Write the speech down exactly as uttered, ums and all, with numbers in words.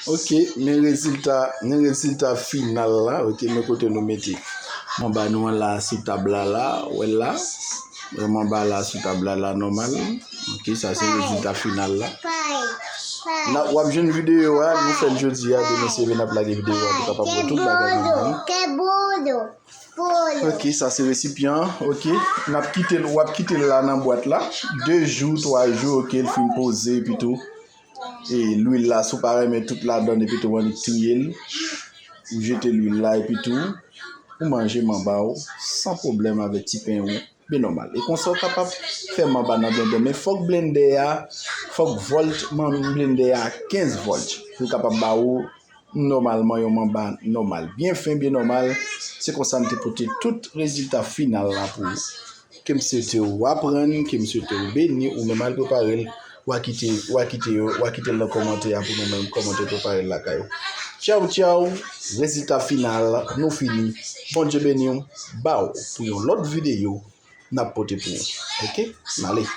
Ok, men rezilta, men rezilta final la. Ok, men kote nou mete manba nou an la sou tab la la, wè l la. Wè manba la sou tab la la nòmal. Ok, sa se rezilta final la. N ap, w ap jwenn videyo a, nou fè l jodi a, demen se vre n ap lage videyo a pou kapab wè tout bagay nòmal. Ok, sa se resipyan an. Ok, n ap kite l, w ap kite l la nan bwat la. De jou, twa jou, ok, l fin poze epi tou. E lwil la, si w pa renmen tout ladann epi tou w annik triye l. Ou jete lwil la epi tou ou manje manba w san pwoblèm avèk ti pen ou. Byen nòmal. E konsa w kapab fè manba nan blendè. Men fòk blendè a, fòk volt, man, blendè a kenz volt pou l kapab ba ou nòmalman yon manba nòmal. Byen fen, byen nòmal. Se konsa m te pote tout rezilta final la pou ou. Ke m swete w aprann, ke m swete w beni, ou menm al prepare l. W a kite, w a kite yo, w a kite l nan kòmantè a pou nou menm kòman te prepare l lakay ou. Tchaw, tchaw. Rezilta final, nou fini. Bondye beni w. Ba w pou yon lòt videyo n ap pote pou ou. Ok? N ale.